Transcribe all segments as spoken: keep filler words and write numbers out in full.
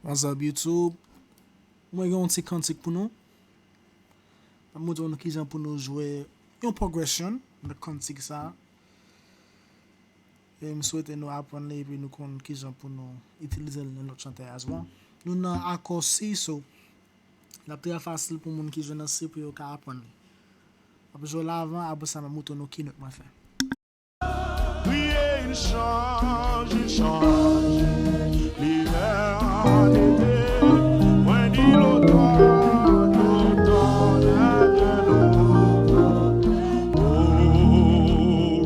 What's up, YouTube? Mwen gen yon ti kantik pou nou. M ap montre nou kijan pou nou jwe yon progression nan kantik sa. E m swete nou aprann li epi nou konn kijan pou nou itilize l nan lòt chante as well. Nou nan akò C, so l ap trè fasil pou moun ki jwe nan C pou yo ka aprann li. M ap jwe l avan, apre sa m ap montre nou ki nòt mwen fè. Prier, il change, il change, l'hiver d'été, mwen di l'automne, l'automne est de nouveau. Oh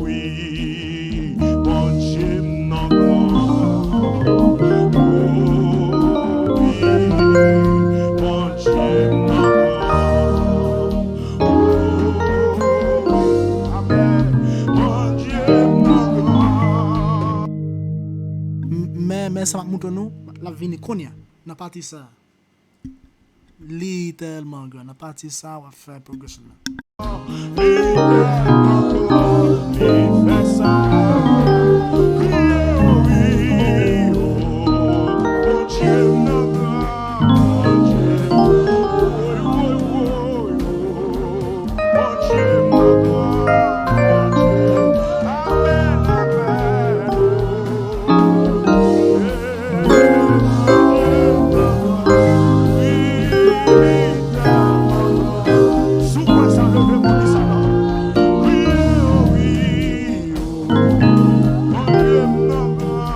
oui, Bondye m nan gran. Oh oui, Bondye m nan gran. Amèn. Bondye m nan gran. M- Men, men sa m ap montre nou, l ap vini kounye a, nan pati sa. Li tèlman gran. Nan pati sa, w ap fè progression nan. Li tèlman gran, li fè sa. Kriye, wi, o, Bondye m nan gran. Bondye, woy, woy, woy, o. Bondye m nan gran, Bondye. Amèn, amèn. Si w kwè sa, leve pou li sa la. Kriye, wi, o. Bondye m nan gran.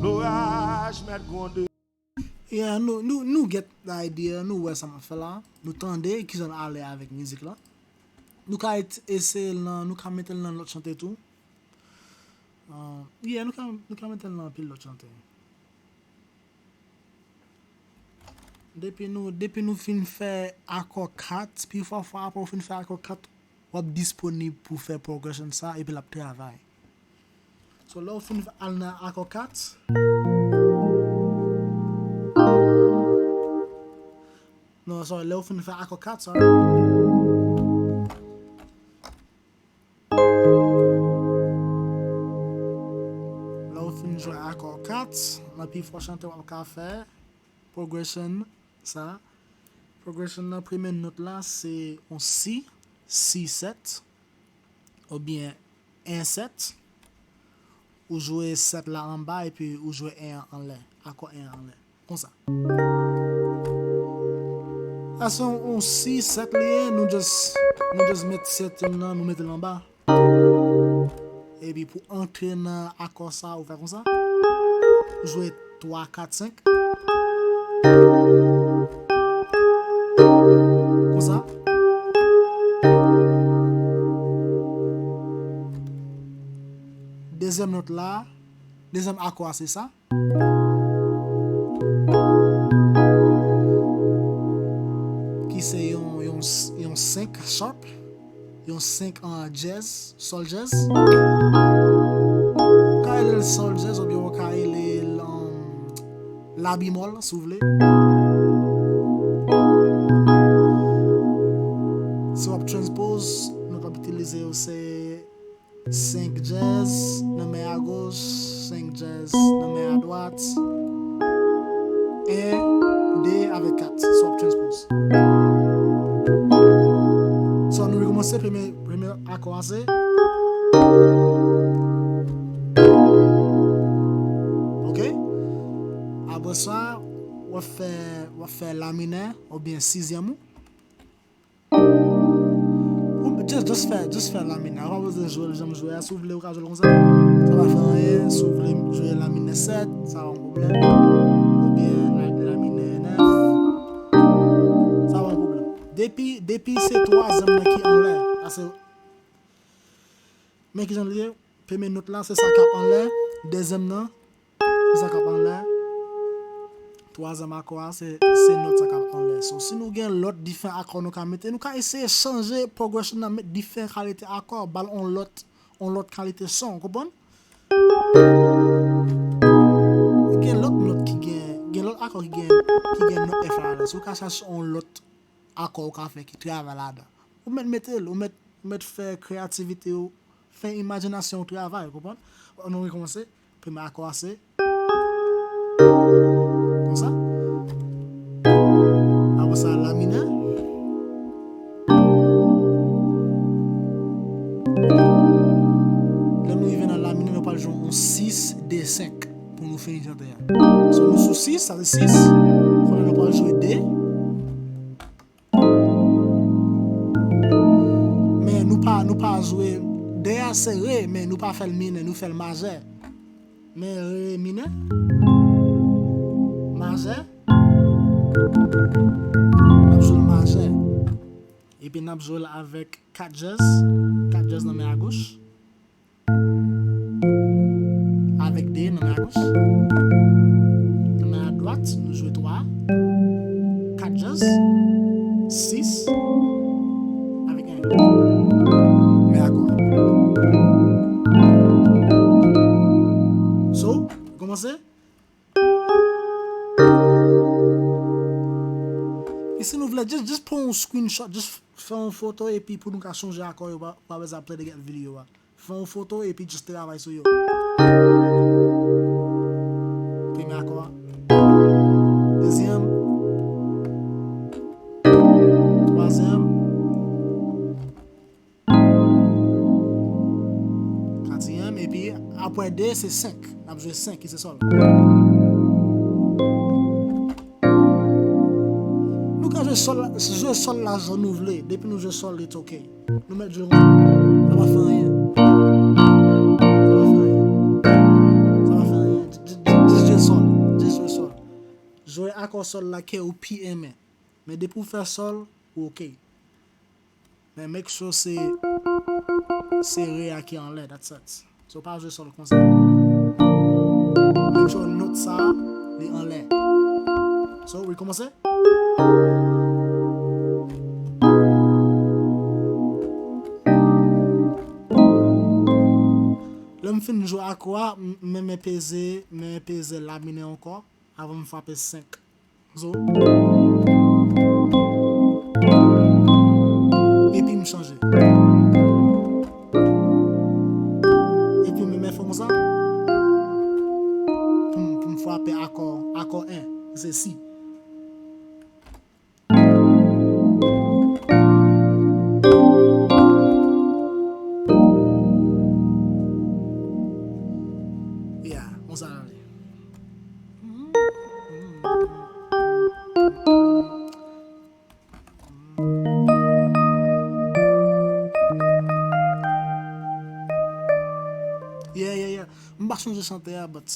Loraj mèt gronde. Yeah, nou, nou, nou get the idea, nou wè sa m ap fè la. Nou tande kijan l ale avèk mizik la. Nou ka et- eseye l nan, nou ka mete l nan lòt chante tou. Uh, yeah, nou ka, nou ka mete l nan anpil lòt chante. Depi nou, depi nou fin fè akò kat, pi fwa fwa apre w fin fè akò kat, w ap disponib pou fè progression sa, epi l ap travay. So, lè w fin al nan akò kat, non, sorry, lè w fin fè akò kat, sorry. Lè w fin jwe akò kat, nan pi fò chante w ap ka fè progression sa. Progression nan premye nòt la se yon C, C sèt, oubyen en sèt. Ou jwe sèt la anba epi ou jwe en an anlè, akò en an anlè. Konsa. Sa se yon, yon C sèt li ye, nou just, nou just met sèt nan, nou mete l anba. Epi pou antre nan akò sa, ou fè konsa. Ou jwe twa, kat, senk. Konsa. Dezyèm nòt la, dezyèm akò a se sa. Ki se yon, yon, yon senk sharp, yon senk an jazz, sol jazz. Ou ka rele l sol jazz oubyen ou ka rele l, um, la bemol, si w vle. Si w ap transpose, nòt w ap itilize yo se senk jazz nan men a goch, senk jazz nan men a dwat. En, de avèk kat, si w ap transpose. So, nou rekòmanse premye, premye akò a se. Ok? Apre sa, w ap fè, w ap fè la minè oubyen sizyèm ou. Ou, Just, just fè, just fè la minè. Ou pa bezwen jwe l jan m jwe a. Si w vle, ou ka jwe l konsa. Sa pa fè anyen. Si w vle jwe la minè sèt, sa pa yon pwoblèm. Oubyen la, la minè nèf. Sa pa yon pwoblèm. Depi, depi se twazyèm nan ki anlè. Paske, men kijan l ye, premye nòt la, se sa k ap anlè. Dezyèm nan, se sa k ap anlè. Twazyèm akò a, se, se nòt sa k ap anlè. So, si nou gen lòt diferan akò nou ka mete, nou ka eseye chanje progression nan, met diferan kalite akò, ba l on lòt, on lòt kalite son, ou konprann? Gen lòt nòt ki gen, gen lòt akò ki gen, ki gen nòt F la ladan. Si w ka chache on lòt akò ou ka fè ki travay ladan. Ou mèt mete l, ou mèt, ou mèt fè kreyativite w, fè imajinasyon w travay, ou konprann? Ann nou rekòmanse. Premye akò a se konsa. Apre sa, la minè. Lè nou rive nan la minè, nou pral jwe yon sis, de, senk pou nou fini chante a. So, nou sou sis, sa se sis. Kounye a nou pral jwe de. Men nou pa, nou pa jwe de a se re, men nou pa fè l minè, nou fè l majè. Men re minè, majè, n ap jwe l majè. Epi n ap jwe l avèk kat dyèz, kat dyèz nan men agoch. Avèk de nan men agoch. Nan men adwat, nou jwe twa. Kat dyèz. Sis. Avèk en. Men akò. So, kòmanse. E si nou vle, just, just pran yon screenshot, just fè yon foto epi pou nou ka sonje akò yo, pa, pa bezwen ap tande gèt videyo a. Fè yon foto epi just travay sou yo. Premye akò a. Dezyèm. Twazyèm. Katriyèm, epi apre de, se senk. N ap jwe senk, ki se sòl. Nou ka jwe sòl, jwe sòl la jan nou vle. Depi nou jwe sòl, it's ok. Nou mèt jwe konsa. Sa pa fè anyen. Sa pa fè anyen. Sa pa fè anyen. Just, just, just jwe sòl. Just jwe sòl. Jwe akò sòl la ke ou pi enmen. Men depi w fè sòl, ou ok. Men make sure se, se re a ki anlè, that's it. So pa jwe sòl konsa. Make sure nòt sa, li anlè. So, rekòmanse. Lè m fin jwe akò a, m, men, men peze, men peze la minè ankò, avan m frape senk. So, epi m chanje. Epi m men fè konsa. Pou m, pou m frape akò, akò en, se si. Yeah, konsa l ale. Yeah, yeah, yeah. M pa sonje chante a, but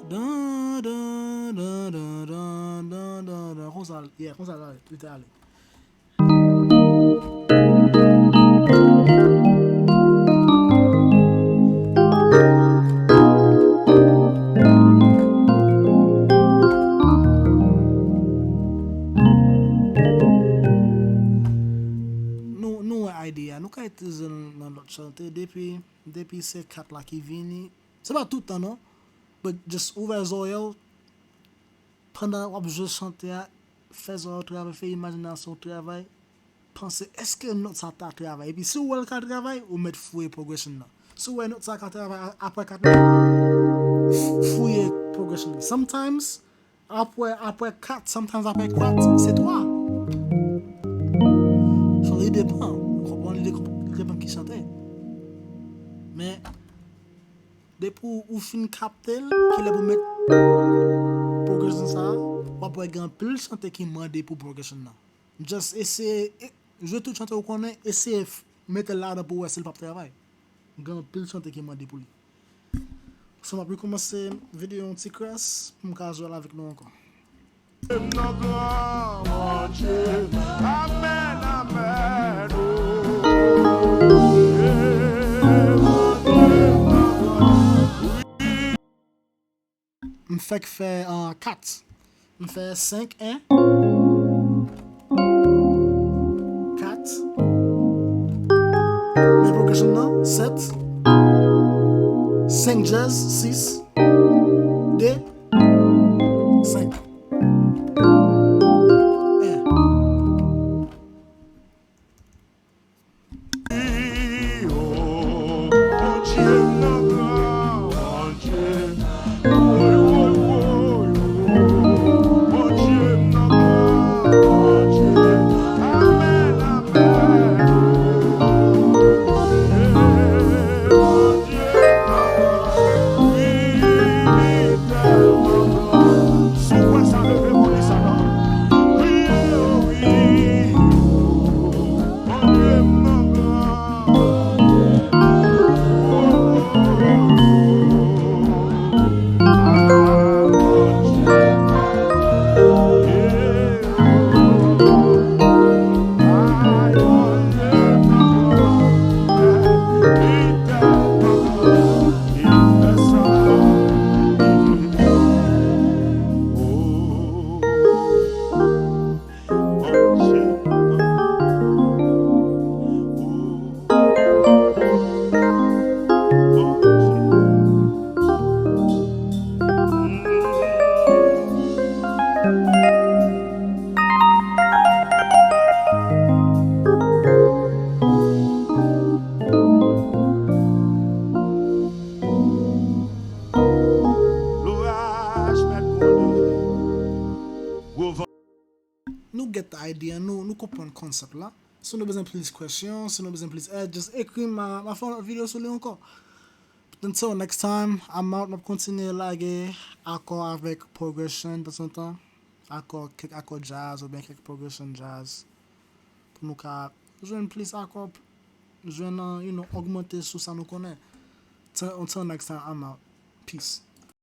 Dan, dan, dan, dan, dan, dan, dan, dan. Konsa, yeah, konsa l te ale. Nou, nou wè idea, nou ka itilize l nan lòt chante depi, depi se kat la ki vini. Se pa tout tan non, but just ouvè zòrèy w pandan w ap jwe chante a, fè zòrèy w travay, fè imajinasyon w travay, panse èske nòt sa ta travay. Epi si w wè l ka travay, ou mèt fouye progression nan. Si w wè nòt sa ka travay a-, apre kat nòt, f-, fouye progression nan. Sometimes, apre, apre kat, sometimes apre kat, se twa. So, li depann. Ou konprann? Li de-, li depann ki chante. Men, Depi w, ou fin kapte l, kilè pou met progression sa, w ap wè gen anpil chante ki mande pou progression nan. Just eseye, e, jwe tout chante ou konnen, eseye f-, mete l ladan pou w wè si l p ap travay. Gen anpil chante ki mande pou li. So, m ap rekòmanse videyo yon ti kras pou m ka jwe l avèk nou ankò. Amèn, amèn, oh. M fèk fè, uh, kat. M fè senk, en, kat. Men progression nan, sèt, senk djaz, sis, de, senk, en. Louraj, mèt Bondye. Gwo van. Nou get idea, nou, nou konprann konsèp la. Si nou bezwen plis kesyon, si nou bezwen plis èd, just ekri m, m a, m a fè yon videyo sou li ankò. Until next time, I'm out. M ap kontinye lage akò avèk progression tanzantan. Akò, kèk akò jazz oubyen kèk progression jazz. Pou nou ka jwenn plis akò, jwenn, uh, you know, ogmante sou sa nou konnen. Till, until next time, I'm out. Peace.